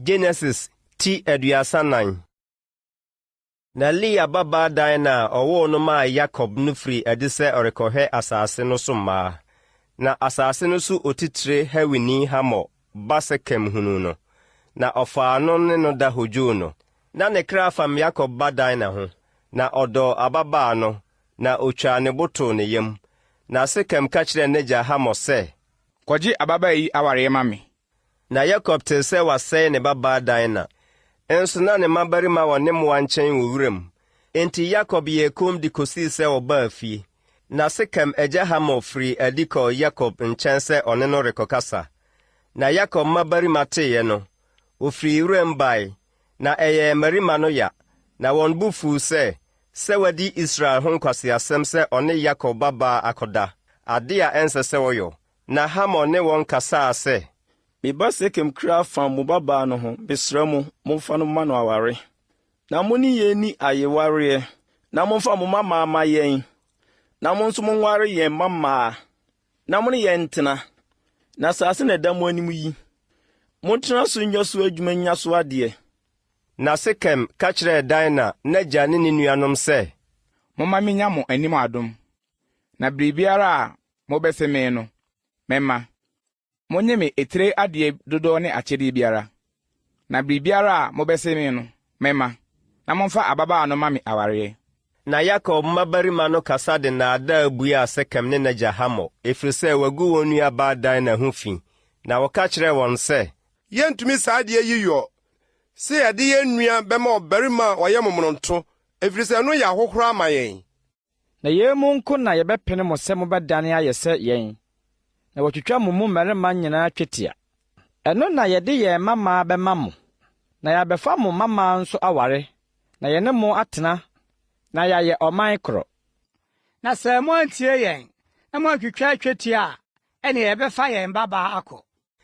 Genesis ti 34. Na Lea babaa Dina a ɔwoo no maa Yakob no firii adi sɛ ɔrekɔhwɛ asase no so mmaa. Na asase no so otitire Hewini Hamor ba Sekem hunuu no, na ɔfaa no ne no da hodwoo no. Na ne kra fam Yakob ba Dina ho, na ɔdɔɔ ababaa no, na otwaa ne bo too ne yam. Na Sekem ka kyerɛɛ n'agya Hamor sɛ, Kɔgye ababaa yi awareɛ ma me. Na Yakob tee sɛ wɔasɛe ne babaa Dina. Nso na ne mmabarima wɔ ne mmoa nkyɛn wɔ wuram. Enti Yakob yɛɛ komm de kosii sɛ wɔbaa fie. Na Sekem agya Hamor firii adi kɔɔ Yakob nkyɛn sɛ ɔne no rekɔkasa. Na Yakob mmabarima teeɛ no, wɔfirii wuram bae, na ɛyɛɛ mmarima no ya, na wɔn bo fuu sɛ, sɛ wadi Israel ho nkwaseasɛm sɛ ɔne Yakob babaa akɔda, ade a ɛnsɛ sɛ ɔyɔ. Na Hamor ne wɔn kasaa sɛ. Me ba Sekem kra fam mo babaa no ho, mesrɛ mo, momfa no mma no aware. Na mo ne yɛn nni ayewareɛ, na momfa mo mmammaa mma yɛn, na mo nso monware yɛn mmammaa, na mo ne yɛn ntena. Na asase na ɛda mo anim yi, montena so nyɛ so adwuma nnya so adeɛ. Na Sekem ka kyerɛɛ Dina n'agya ne ne nuanom sɛ. Momma minnya mo anim adom, na biribiara a mobɛse me no, mɛma. Monnye me etire adeɛ dodoɔ ne akyɛdeɛ biara, na biribiara a mobɛse me no, mɛma, na momfa ababaa no mma me awareɛ. Na Yakob mmabarima no kasa de nnaadaa buaa Sekem ne n'agya Hamor, ɛfiri sɛ wɔagu wɔn nuabaa Dina ho fi. Na wɔka kyerɛɛ wɔn sɛ. Yɛrentumi saa adeɛ yi yɔ, sɛ yɛde yɛn nua bɛma ɔbarima a ɔyɛ momonoto, ɛfiri sɛ ɛno yɛ ahohora ma yɛn. Na yei mu nko na yɛbɛpene mo sɛ mobɛdane ayɛ sɛ yɛn, na wɔatwitwa mo mu mmarima nyinaa twetia. Ɛno na yɛde yɛn mmammaa bɛma mo, na yɛabɛfa mo mmammaa nso aware, na yɛne mo atena, na yɛayɛ ɔman koro. Na sɛ moantie yɛn na moantwitwa twetia a, ɛnneɛ yɛbɛfa yɛn babaa akɔ.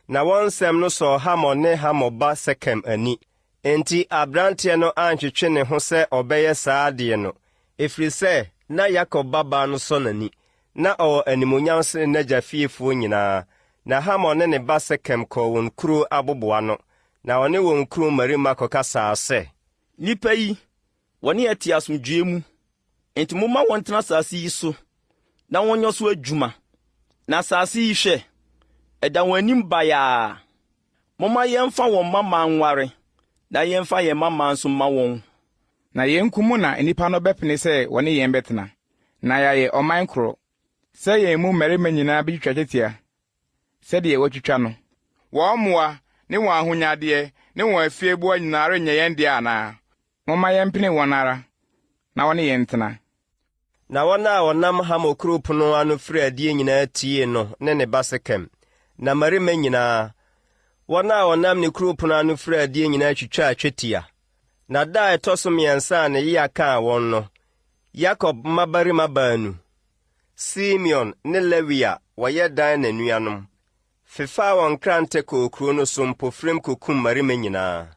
Na wɔn nsɛm no sɔɔ Hamor ne Hamor ba Sekem ani. Enti aberanteɛ no antwetwe ne ho sɛ ɔbɛyɛ saa adeɛ no, ɛfiri sɛ na Yakob babaa no sɔ n'ani, na ɔwɔ animuonyam sene n'agya fiefoɔ nyinaa. Na Hamor ne ne ba Sekem kɔɔ wɔn kuro aboboano, na ɔne wɔn kuro mmarima kɔkasaa sɛ. Nnipa yi, wɔne yɛn te asomdwoeɛ mu, enti momma wɔntena asase yi so na wɔnyɛ so adwuma. Na asase yi, hwɛ, ɛda wɔn anim bayaa. Momma yɛmfa wɔn mmammaa nware, na yɛmfa yɛn mmammaa nso mma wɔn. Na yɛn nko mu na nnipa no bɛpene sɛ wɔne yɛn bɛtena, na yɛayɛ ɔman koro, sɛ yɛn mu mmarima nyinaa betwitwa twetia sɛdeɛ wɔatwitwa no. Wɔn mmoa ne wɔn ahonyadeɛ ne wɔn afieboa nyinaa renyɛ yɛn dea anaa? Momma yɛmpene wɔn ara na wɔne yɛn ntena. Na wɔn a wɔnam Hamor kuro pono ano firi adie nyinaa tiee no ne ne ba Sekem, na mmarima nyinaa, wɔn a wɔnam ne kuro pono ano firi adie nyinaa twitwaa twetia. Na da a ɛtɔ so mmiɛnsa a ne yea kaa wɔn no, Yakob mmabarima baanu, Simeon ne Lewi a wɔyɛ Dina nuanom, fefaa wɔn nkrantɛ kɔɔ kuro no so mpofirim kɔkum mmarima nyinaa.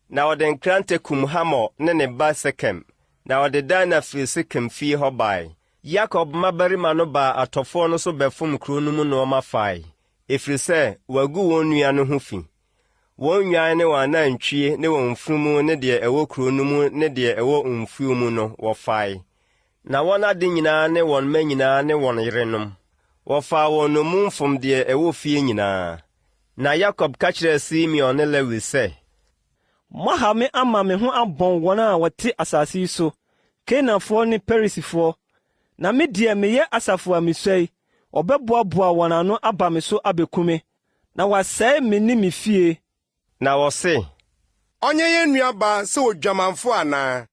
Na wɔde nkrantɛ kum Hamor ne ne ba Sekem, na wɔde Dina firii Sekem fie hɔ bae. Yakob mmabarima no baa atɔfoɔ no so bɛfom kuro no mu nnoɔma fae, ɛfiri sɛ wɔagu wɔn nua no ho fi. Wɔn nnwan ne wɔn anantwie ne wɔn mfunumu ne deɛ ɛwɔ kuro no mu ne deɛ ɛwɔ mfuo mu no, wɔfae. Na wɔn ade nyinaa ne wɔn mma nyinaa ne wɔn yerenom, wɔfaa wɔn nnommum fom deɛ ɛwɔ fie nyinaa. Na Yakob ka kyerɛɛ Simeon ne Lewi sɛ. Moahaw me ama me ho abɔn wɔn a wɔte asase yi so, Kanaanfoɔ ne Perisifoɔ, na me deɛ meyɛ asafo a misua yi, wɔbɛboaboa wɔn ano aba me so abeku me, na wɔasɛe me ne me fie. Na wɔse. Ɔnyɛ yɛn nuabaa sɛ odwamanfo anaa?